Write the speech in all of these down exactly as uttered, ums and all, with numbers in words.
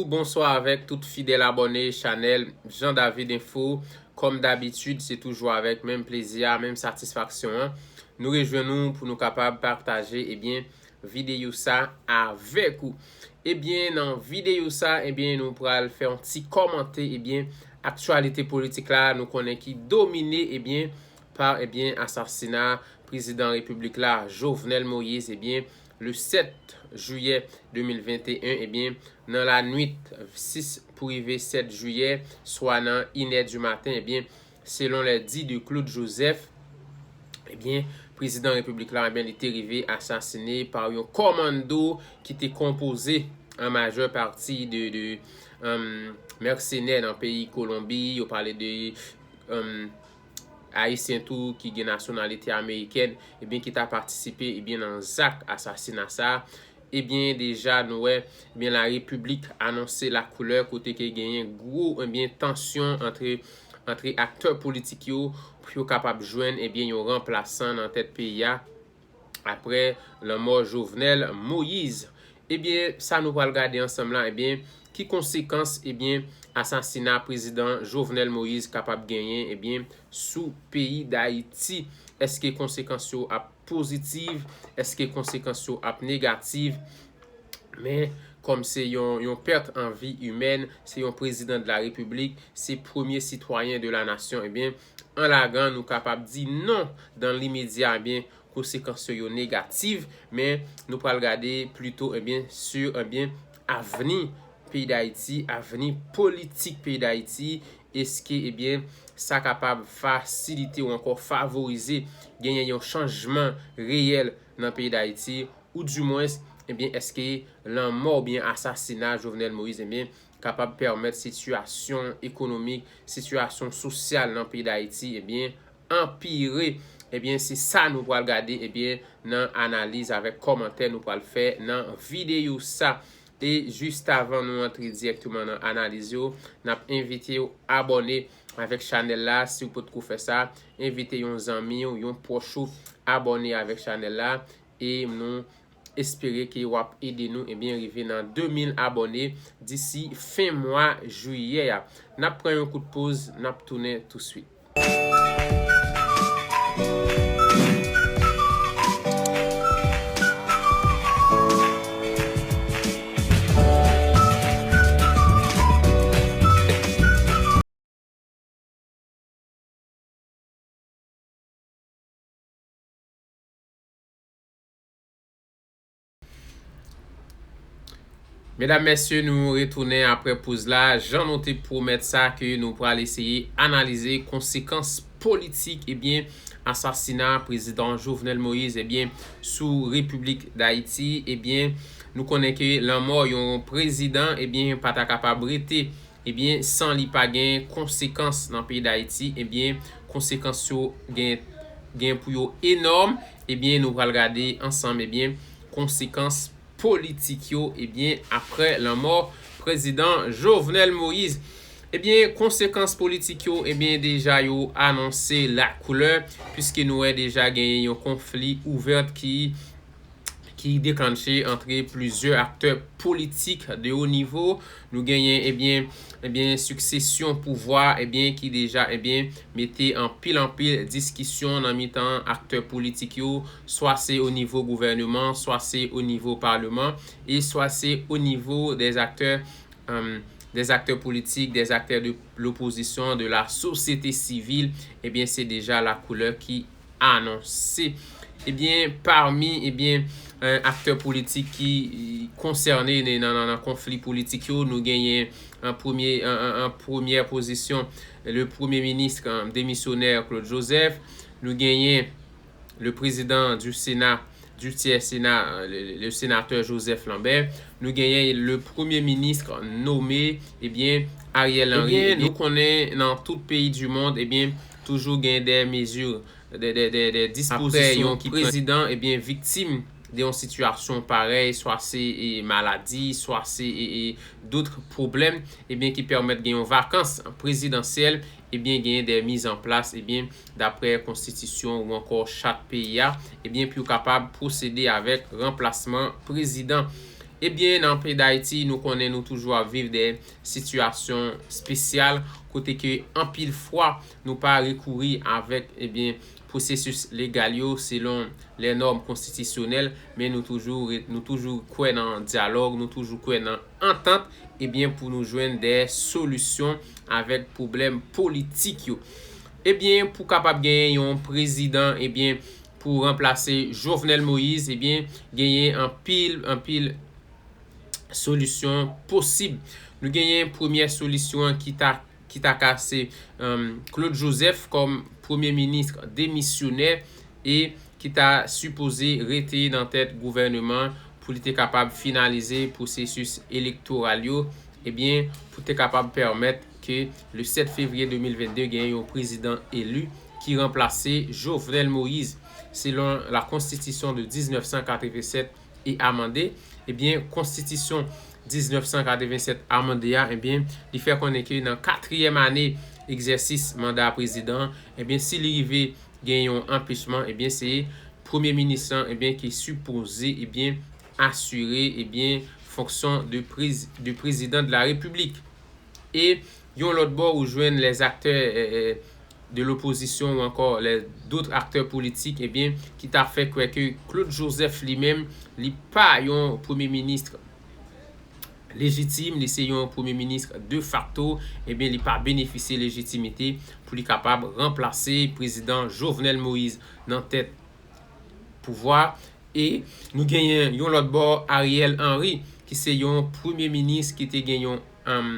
Bonswa avèk tout fidèl abòne chanèl Jean David Info. Kòm dabitid, se toujou avèk menm plezi a, menm satisfaksyon an. Nou rejwenn nou pou nou kapab pataje, ebyen, videyo sa avèk ou. Ebyen, nan videyo sa, ebyen, nou pral fè yon ti kòmante, ebyen, aktyalite politik la, nou konnen ki domine, ebyen, pa, ebyen, asasina prezidan repiblik la, Jovenel Moïse, ebyen, le sèt jiyè de mil venteyen, ebyen, nan lanwit sis pou rive sèt jiyè, swa nan inè di maten, ebyen, selon les dires de Claude Joseph, ebyen, prezidan repiblik la, ebyen, li te rive asasine pa yon kòmando ki te konpoze an majè pati de, de, um, mèsenè nan peyi Kolonbi. Yo pale de, um, Ayisyen tou ki gen nasyonalite amerikèn, ebyen, ki ta patisipe, ebyen, nan zak asasina sa. Ebyen, deja, nou wè, ebyen, la repiblik anonse la koulè kote ke genyen gwo, ebyen, tansyon antre, antre aktè politik yo pou yo kapab jwenn, ebyen, yon ranplasan nan tèt peyi a aprè lanmò Jovenel Moïse. Ebyen, sa nou pral gade ansanm la, ebyen, ki konsekans, ebyen, asasina prezidan Jovenel Moïse kapab genyen, ebyen, sou peyi Dayiti? Èske konsekans yo ap pozitiv? Èske konsekans yo ap negativ? Men, kòm se yon, yon pèt an vi imèn, se yon prezidan de la repiblik, se premye sitwayen de la nasyon, ebyen, an lagan, nou kapab di non, dan limedya, ebyen, konsekans yo, yo negatif, men nou pral gade plito, ebyen, sur, ebyen, avni peyi Dayiti, avni politik peyi Dayiti, èske, ebyen, sa kapab fasilite ou ankò favorize genyen yon chanjman reyèl nan peyi Dayiti, ou dimwens, ebyen, èske lanmò oubyen asasina Jovenel Moïse, ebyen, kapab pèmèt sitiyasyon ekonomik, sitiyasyon sosyal nan peyi Dayiti, ebyen, anpire? Ebyen, se sa nou pral gade, ebyen, nan analiz avèk kòmantè nou pral fè nan videyo sa. E jis avan nou antre dirèkteman nan analiz yo, n ap envite w abòne avèk chanèl la si w potko fè sa. Envite yon zanmi w, yon pwòch ou abòne avèk chanèl la. E nou espere ke w ap ede nou, ebyen, rive nan de mil abòne disi fen mwa jiyè a. N ap pran yon kout poz, n ap tounen touswit. Medam, mesye, nou retounen aprè poz la. Jan nou te pwomèt sa, ke nou pral eseye analize konsekans politik, ebyen, asasina prezidan Jovenel Moïse, ebyen, sou Repiblik Dayiti, ebyen, nou konnen ke lanmò yon prezidan, ebyen, pa ta kapab rete, ebyen, san li pa gen konsekans nan peyi Dayiti, ebyen, konsekans yo gen, gen pou yo enòm, ebyen, nou pral gade ansanm, ebyen, konsekans politik yo, ebyen, aprè lanmò prezidan Jovenel Moïse. Ebyen, konsekans politik yo, ebyen, deja yo anonse la koulè, piske nou wè deja genyen yon konfli ouvè ki ki deklanche antre plizyè aktè politik de wo nivo. Nou genyen, ebyen, ebyen, siksesyon pouvwa, ebyen, ki deja, ebyen, mete anpil, anpil diskisyon nan mitan aktè politik yo, swa se o nivo gouvèneman, swa se o nivo paleman, e swa se o nivo dè aktè, um, dè aktè politik, dè aktè de lopozisyon, de la sosyete sivil, ebyen, se deja la koulè ki anonse. Ebyen, pami, ebyen, eh, aktè politik ki, eh, konsène nan, nan, nan, nan konfli politik yo, nou genyen an premye, an, an, an premyè pozisyon, le premye minis, eh, demisyonè Claude Joseph, nou genyen le président du Sénat, du tiers Sénat, eh, le, le, le sénateur Joseph Lambert, nou genyen le premye minis nome, ebyen, Ariel Henry. Ebyen, nou konnen nan tout peyi di mond, ebyen, toujou gen de mezi de, de, de, de dispozisyon ki pran. Aprè yon prezidan, ebyen, viktim de yon sitiyasyon parèy, swa se, e, maladi, swa se, e, e, dòt pwoblèm, ebyen, ki pèmèt gen yon vakans prezidansyèl, ebyen, genyen de miz an plas, ebyen, daprè konstitisyon ou ankò chat peyi a, ebyen, pou yo kapab pwosede avèk ranplasman prezidan. Ebyen, nan peyi Dayiti, nou konnen nou toujou ap viv de sitiyasyon espesyal, kote ke anpil fwa nou pa rekouri avèk, ebyen, pwosesis legal yo selon lè nòm konstitisyonèl, men nou toujou re-, nou toujou kwè nan dyalòg, nou toujou kwè nan antant, ebyen, pou nou jwenn de solisyon avèk pwoblèm politik yo. Ebyen, pou kapab genyen yon prezidan, ebyen, pou ranplase Jovenel Moïse, ebyen, genyen anpil, anpil solisyon posib. Nou genyen premyè solisyon an ki ta, ki ta ka se, um, Claude Joseph kòm premye minis demisyonè e ki ta sipoze rete nan tèt gouvèneman pou li te kapab finalize pwosesis elektoral yo, ebyen, pou te kapab pèmèt ke le sèt fevriye de mil vennde genyen yon prezidan eli ki ranplase Jovenel Moïse, selon la Constitution de mil nèf san katrevennsèt e amande. Ebyen, konstitisyon mil nèf san katrevennsèt amande a, ebyen, li fè konnen ke nan katriyèm ane egzèsis manda prezidan, ebyen, si li rive gen yon anpechman, ebyen, se premye minis lan, ebyen, ki sipoze, ebyen, asire, ebyen, fonksyon de prez-, de prezidan de la repiblik. E yon lòt bò, ou jwenn lèzaktè, eh, eh, de lopozisyon ou ankò lè dòt aktè politik, ebyen, ki ta fè kwè ke Claude Joseph li menm, li pa yon premye minis lejitim, li se yon premye minis de facto, ebyen, li pa benefisye lejitimite pou li kapab ranplase prezidan Jovenel Moïse nan tèt pouvwa. E nou genyen yon lòt bò, Ariel Henry, ki se yon premye minis ki te gen yon, um,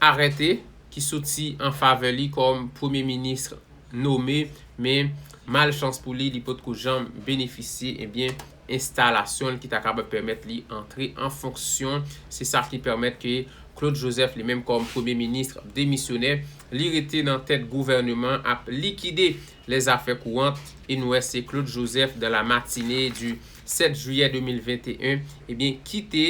arete ki soti an favè li kòm premye minis nome, men malchans pou li, li potko janm benefisye, ebyen, enstalasyon l ki ta kapab pèmèt li antre an fonksyon. Se sa ki pèmèt ke Claude Joseph, li menm kòm premye minis demisyonè, li rete nan tèt gouvèneman ap likide lèzafè kourant. E nou wè se Claude Joseph, dans la matinée du sept juillet deux mille vingt et un, ebyen, ki te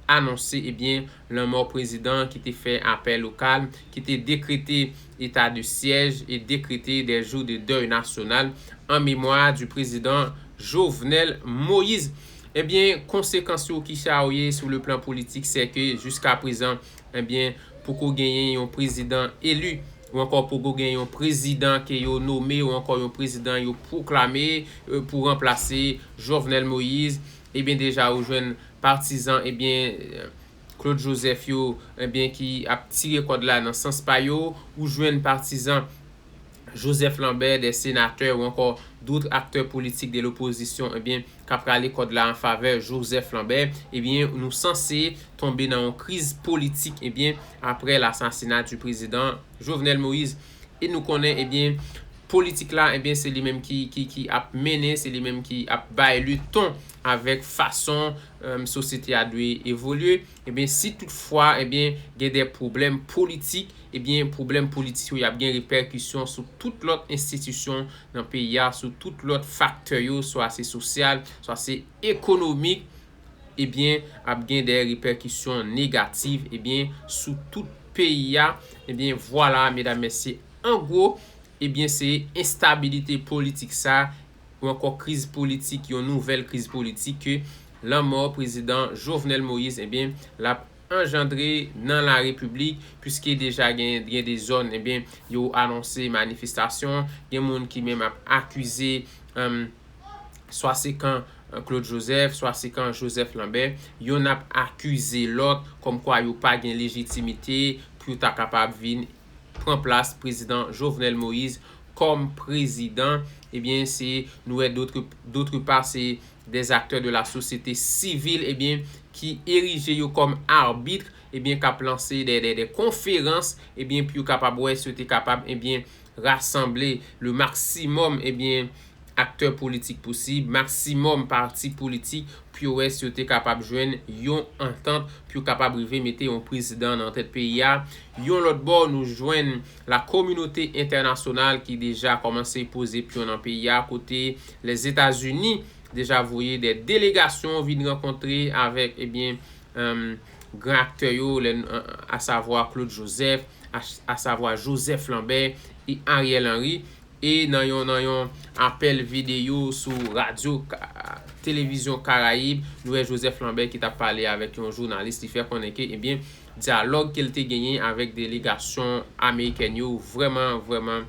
anonse, ebyen, lanmò prezidan, ki te fè apèl o kalm, ki te dekrete eta de syèj e dekrete des jours de deuil national en mémoire du président Jovenel Moïse. Ebyen, konsekans yo ki sa yo ye sou le plan politik, se ke jiska prezan, ebyen, poko genyen yon prezidan eli, ou ankò poko gen yon prezidan ke yo nome, ou ankò yon prezidan yo pwoklame, eh, pou ranplase Jovenel Moïse. Ebyen, deja, ou jwenn patizan, ebyen, eh, Claude Joseph yo, ebyen, ki ap tire kòd la nan sans pa yo, ou jwenn patizan Joseph Lambert, de senatè ou ankò dòt aktè politik de lopozisyon, ebyen, k ap rale kòd la an favè Joseph Lambert, ebyen, nou sanse tonbe nan yon kriz politik, ebyen, aprè lasasina di prezidan Jovenel Moïse. E nou konnen, ebyen, politik la, ebyen, se li menm ki, ki, ki ap mennen, se li menm ki ap bay le ton avèk fason, em, sosyete a dwe evolye. Ebyen, si toutfwa, ebyen, gen de pwoblèm politik, ebyen, pwoblèm politik yo, y ap gen repèkisyon sou tout lòt enstitisyon nan peyi a, sou tout lòt faktè yo, swa se sosyal, swa se ekonomik, ebyen, ap gen de repèkisyon negatif, ebyen, sou tout peyi a. Ebyen, vwala, medam, mesye, an gwo, ebyen, se enstabilite politik sa, ou ankò kriz politik, yon nouvèl kriz politik ke lanmò prezidan Jovenel Moïse, ebyen, l ap anjandre nan la repiblik, piske deja gen, gen de zòn, ebyen, yo anonse manifestasyon, gen moun ki menm ap akize, em, swa se kan, eh, Claude Joseph, swa se kan Joseph Lambert, yonn ap akize lòt, kòmkwa yo pa gen lejitimite pou yo ta kapab vin pran plas prezidan Jovenel Moïse kòm prezidan. Ebyen, se, nou wè dòt, dòt pa, se des acteurs de la société civile, ebyen, ki erije yo kòm abit, ebyen, k ap lanse de, de, de konferans, ebyen, pou yo kapab wè si yo te kapab, ebyen, rasanble le maksimòm, ebyen, aktè politik posib, maksimòm pati politik, pou yo wè si yo te kapab jwenn yon antant, pou yo kapab rive mete yon prezidan nan tèt peyi a. Yon lòt bò, nou jwenn la kominote entènasyonal ki deja kòmanse poze pyon nan peyi a, kote Lèzetazini deja voye de delegasyon vin rankontre avèk, ebyen, em, gran aktè yo, lè, asavwa Claude Joseph, a, asavwa Joseph Lambert e Ariel Henry. E nan yon, nan yon apèl videyo sou radyo Ka- Televizyon Karayib, nou wè Joseph Lambert ki t ap pale avèk yon jounalis, li fè konnen ke, ebyen, dyalòg ke l te genyen avèk delegasyon amerikèn yo vrèman, vrèman,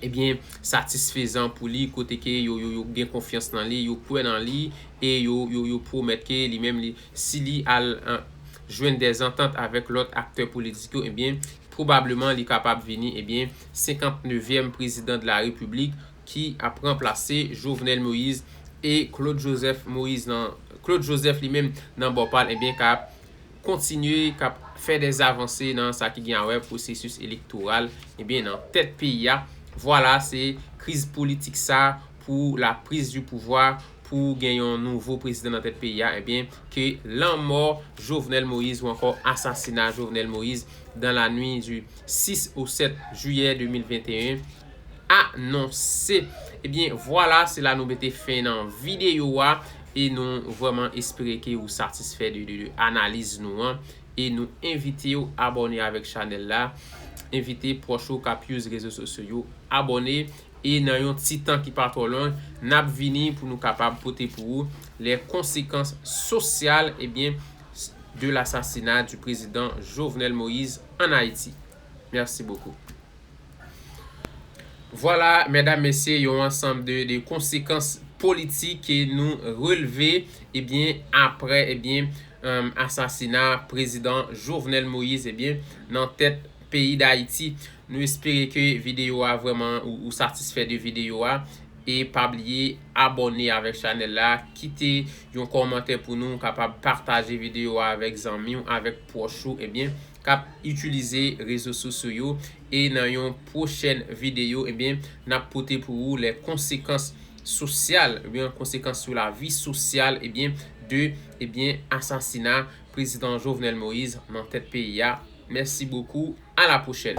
ebyen, satisfezan pou li, kote ke yo, yo, yo gen konfyans nan li, yo kwè nan li, e yo, yo, yo pwomèt ke li menm, li, si li al, an, jwenn dè zantant avèk lòt aktè politik yo, ebyen, pwobableman li kapab vini, ebyen, senkant nevyèm prezidan de la repiblik ki ap ranplase Jovenel Moïse e Claude Joseph Moïse nan, Claude Joseph li menm nan bò pa l, ebyen, k ap kontinye, k ap fè dè avanse nan sa ki gen a wè pwosesis elektoral, ebyen, nan tèt peyi a. Vwala, se kriz politik sa pou la prise du pouvoir, pou gen yon nouvo prezidan nan tèt peyi a, ebyen, ke lanmò Jovenel Moïse ou ankò asasina Jovenel Moïse dans la nuit du six au sept juillet deux mille vingt et un anonse. Ebyen, vwala, se la nou mete fen nan videyo a, e nou vrèman espere ke ou satisfè de, de, de analiz nou an, e nou envite w abòne avèk chanèl la, envite pwòch ou k ap use rezo sosyo yo abòne, e nan yon ti tan ki pa twò lwen, n ap vini pou nou kapab pote pou ou les conséquences sociales, ebyen, de l'assassinat du président Jovenel Moïse en Haïti. Merci beaucoup. Vwala, medam, mesye, yon ansanm de, de konsekans politik ke nou relve, ebyen, apre, ebyen, um, asasina prezidan Jovenel Moïse, ebyen, nan tèt peyi Dayiti. Nou espere ke videyo a vrèman ou, ou satisfè de videyo a. E pa bliye abòne avèk chanèl la, kite yon kòmantè pou nou, kapab pataje videyo a avèk zanmi w, avèk pwòch ou, ebyen, k ap itilize rezo sosyo yo. E nan yon pwochèn videyo, ebyen, n ap pote pou ou les conséquences sociales, ebyen, konsekans sou lavi sosyal, ebyen, de, ebyen, asasina prezidan Jovenel Moïse nan tèt peyi a. Merci beaucoup, à la prochaine.